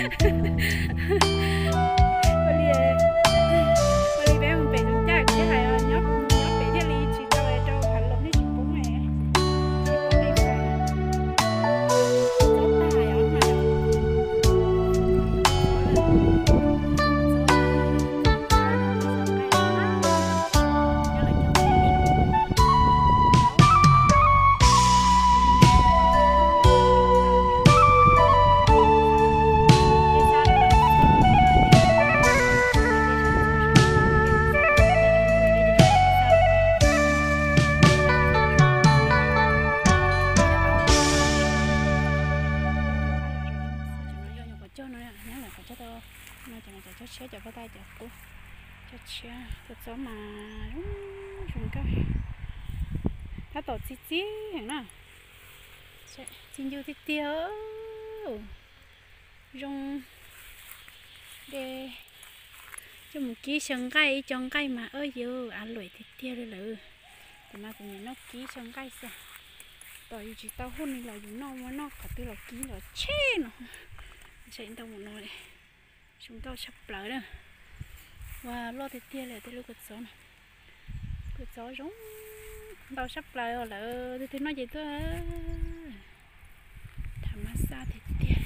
Ua li, ua li peb mus pem lub ncaj kuv thiaj hais nyob, nyob pem thiaj li tsis tau rau phav loos nej tsis poob ne. Tsis poob li phav. Txob tag os na. Cog no, nyob lawm qhov cog tau no, cov no cov cog tshiab, cov paj taj cov qub, cog tshiab tuaj txob mas zoo nkauj heev. Tab tom txi txiv heev na, txi ncw tiag tiag. Zoo de, coj mus kib xyaw nqaij, ib co nqaij mas ub yuv av luam tiag tiag li lawm. Tus no kuv nyiam noj kib xyaw nqaij xwb. Tom yus tsis tau huj ni los yus noj, muab noj qhov twg los kib los tsheb no. Ntshai ntau mus no li. Zoo nkauj tshaj plaws na. Ua loj tiag tiag li tej lub kua txob na. Kua txob zoo ntau tshaj plaws os, lawv tus twg noj ces tuaj. Tham mas xaj tiag tiag.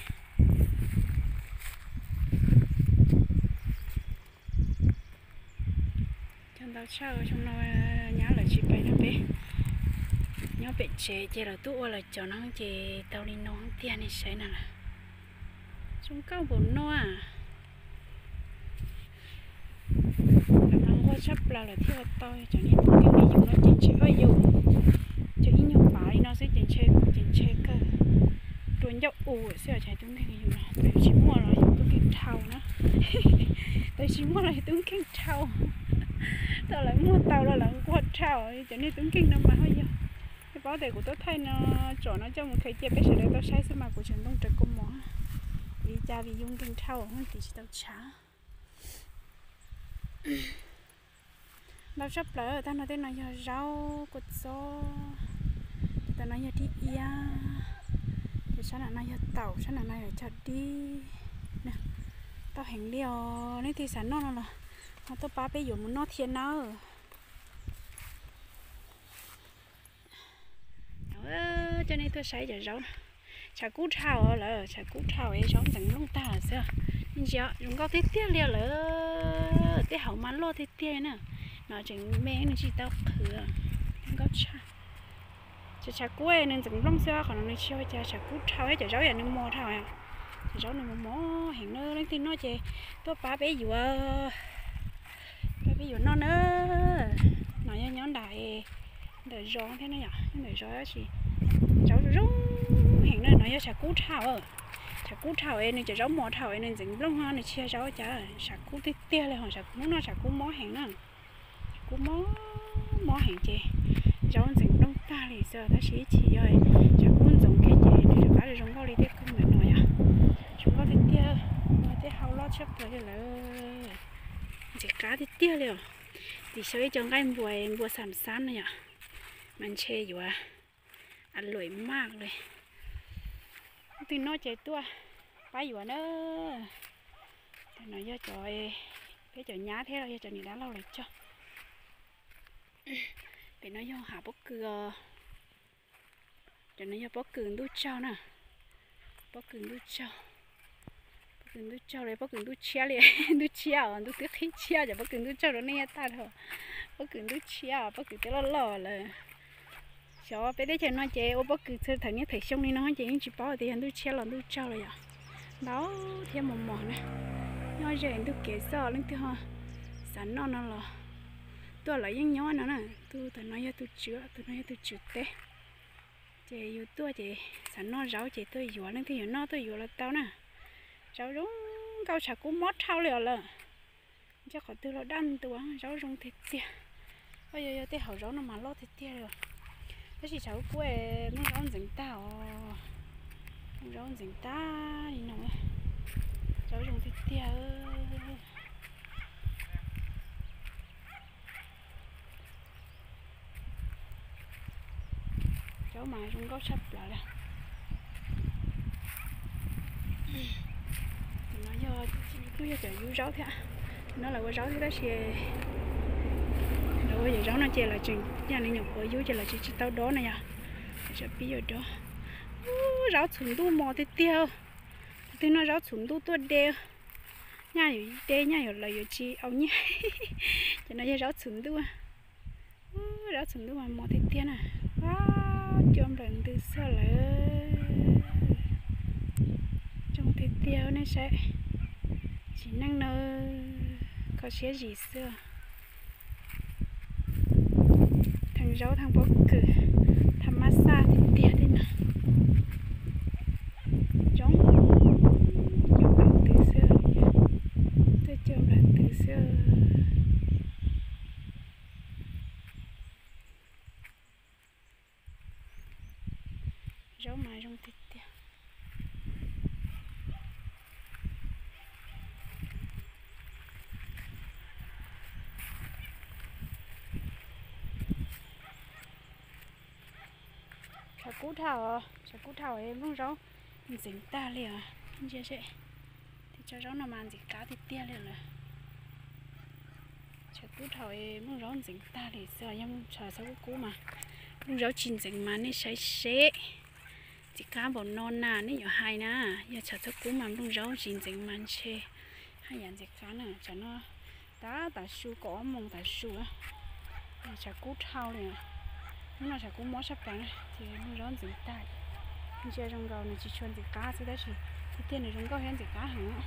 Cog ntau tshaj, xyoo no nyab lawv tsis pais nrog peb nyob pem tsev ces lawv tuaj ua lawv cov no ces tau li no tiag, nej saib na lawm. Zoo nkauj npaum no. Lawv mas nquag tshaj plaws lawm thiaj ua tau. Cov niag tub nkeeg li yus no ces ntshe ua yus, cov ib nyuag pav li no xwb ces ntshe, ces ntshe kawg rua ncauj u xwb os. Cov tub nkeeg li yus no, yus tsis muaj los yus tub nkeeg dhau na. Tau tsis muaj los yus tub nkeeg dhau. Thaum lawv muaj tau los lawv nquag dhau. Cov niag tub nkeeg no mas ho yog, nej paub tias kuv tuaj thaij no, tsom no coj mus khaws cia peb sawv daws tau saib xwb mas kuv tseem ntoo raws kua mov. Vim li cas? Vim yus nkeeg dhau, tim tsis tau tshav. Ntau tshaj plaws, tag no tej no yog zaub, kua txob, ces tam no yog dib iab, ces sab nram no yog taum, sab nram no yog cog dib. Tau heev li os, leej twg xav noj no los ho tuaj pab peb yuav mus noj thiab nawb. Coj nej tuaj saib cov zaub, tshav kub dhau lawm, tshav kub dhau es zaub ntxeev nplooj tag lawm xwb. Ntsia zoo nkauj tiag tiag li lawm, tej hauv mas loj tiag tiag na. No tseem me nws tsis tau qhwv, zoo nkauj tshaj. Ces tshav kub nws ntxeev nplooj xwb, qhov no nws tsis ua cas, tshav kub dhau thiab cov zaub yam nws mos dhau. Cov zaub nws mos mos heev na, leej twg noj ces tuaj pab peb yuav, pab peb yuav noj na. No yog nyob nram, ntawm zos thiab na yom, nyob ntawm zos tab sis zaub zoo heev na. No yog tshav kub dhau, tshav kub dhau es nws cov zaub mos dhau es nws ntxeev nplooj, nws tsis yog zaub cas, tshav kub tiag tiag li ho, hnub no tshav kub mob heev na. Kub mob mob heev ces zaub ntxeev nplooj tag li xwb, tab sis ib chim yog tshav kub ntxoov kiag ces nws rov qab zoo nkauj li tej koog ntawm no yom. Zoo nkauj tiag tiag, tej hau loj tshaj plaws li lawm. Ntxim qab tiag tiag li os. Tim xyaw ib co nqaij npua, npua xam xab no yom, mas ntshe yuav a luam maj li. Leej twg noj ces tuaj pab yuav na. Tam no yog cov, peb cov nyab thiab los yog cov niam dab laug lawv cog. Pem no yog hav pob kws os. Cov no yog pob kws ntuj tsaug na. Pob kws ntuj tsaug, pob kws ntuj tsaug li, pob kws ntuj tshiab li. Ntuj tshiab os, ntuj twb qhib tshiab, cov pob kws ntuj tsaug rau nej tag dhau. Pob kws ntuj tshiab, pob kws twb loj loj lawm. Xyov peb teb chaws no ces ua pob kws txog thaum niaj thaum xyoo li no ces yeej tsis paub tias yog ntuj tshiab los ntuj tsaug los yom. Ntau thiab mos mos na. Nyob ze ntug kev xwb, leej twg ho xav noj no los tuaj, lawv yeej nyob no na. Tus tam no yog tus tswv, tus no yog tus tswv teb. Ces yus tuaj ces xav noj zaub ces tuaj yuav, leej twg yuav noj tuaj yuav los tau na. Zaub zoo nkauj, tshav kub mob dhau li os lawm. Ntshe qhov twg los daj ntua, zaub zoo tiag tiag. Yog, yog tej hauv zaub no mas loj tiag tiag li os. Tab sis tshav kub kub, muaj zaub ntxeev tag os. Muaj zaub ntxeev tag li no. Zaub zoo tiag tiag. Zaub mas zoo nkauj tshaj plaws li. Yog cov yub zaub thiab. No lawv ua zaub thiab tab sis lawv ua yam zaub no ces lawv tseem yog nws nyuam qhuav yub ces lawv tseem tsis tau dob na yog. Lawv tseem pib yuav dob. Ub, zaub txhuv ntuj mos tiag tiag. Tus twg noj zaub txhuv ntuj tuaj de. Nyaj yuav de, nyaj yuav lawv yuav tsis au nyiaj. Ces no yog zaub txhuv ntuj. Ub, zaub txhuv ntuj mas mos tiag tiag na. Ab, cua nplawm ntws xwb lawm. Coob tiag tiag nej saib. Tsim neej no kho siab zim xwb. Theej zaub theej pob kws, tham mas xaj tiag tiag tej no. Zoo, cua nplawm ntws xwb, tuaj cua nplawm ntws xwb. Zaub mas zoo tiag tiag. Tshav kub dhau, tshav kub dhau es nplooj zaub ntxeev tag li os. Ntsia seb, tej tsob zaub no mas ntxim qab tiag tiag li lawm. Tshav kub dhau es nplooj zaub ntxeev tag li xwb, yog tshav txhob kub kub mas nplooj zaub tsis ntxeev mas nej saib seb. Ntxim qab npaum no na nej yuav hais na, yog tshav txhob kub mas nplooj zaub tsis ntxeev mas ntshe haj yam ntxim qab na. Tsam no tab tom su kaum ob moos tom su, tshav kub dhau li. Hnub no tshav kub mob tshaj plaws na, ces nplooj zaub ntxeev tag. Ntsia zoo nkaus nws tsis tshua ntxim qab xwb tab sis tiag tiag nws zoo nkauj thiab ntxim qab heev.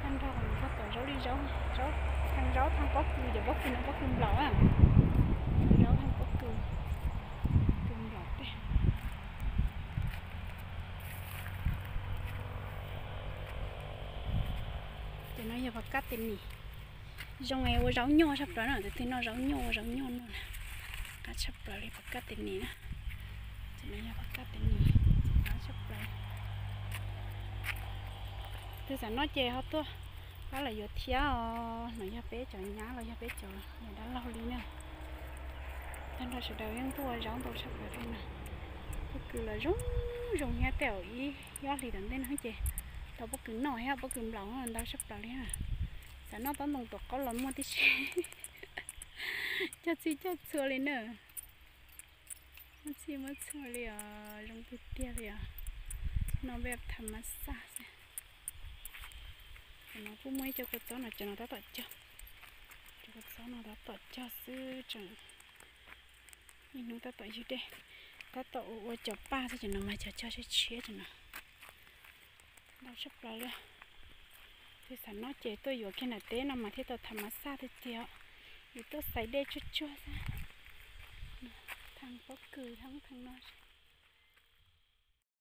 Tag nrho nws koj tom zaub li zaub, zaub, thaj zaub thaj pob kws, cov pob kws no pob kws nplaum na. Thaj zaub thaj pob kws, kws nplaum tej. Ces no yog pas kab tes nis. Zoo es ua zaub nyoj tshaj plaws na, tus twg noj zaub nyoj ua zaub nyoj noj na. Qab tshaj plaws li pas kab tes nis na. Ces no yog pas kab tes nis, qab tshaj plaws. Tus xav noj ces ho tuaj pab lawm yuav thiab os, los yog peb cov nyab los yog peb cov niam dab laug li na. Tag nrho sawv daws yeej tuaj ua zaub ntau tshaj plaws li na. Pob kws los zoo zoo thiab, tej zaum ib ob hlis tom ntej no ces tau pob kws noj thiab, pob kws nplaum ntau tshaj plaws li na. Xav noj tob ntoo tuam qaub los muaj tib si. Coj txhij coj txhua li na. Muaj txhij muaj txhua li os, zoo tiag tiag li os. No peb tham mas xaj xwb. Cov no kuj muaj ib co kua txob no, cov no tab tom cog. Cov kua txob no tab tom cog xwb tseem, ib hnub tab tom ywg dej, tab tom ua ua cov paj xwb, cov no mas cog cog tshiab tshiab cov no. Ntau tshaj plaws li. Tus xav noj ces tuaj yuav kiag nram teb no mas thiaj tau tham mas xaj tiag tiag. Yus tuaj xaiv dej tsuag tsuag xwb. Thaj pob kws thaj no.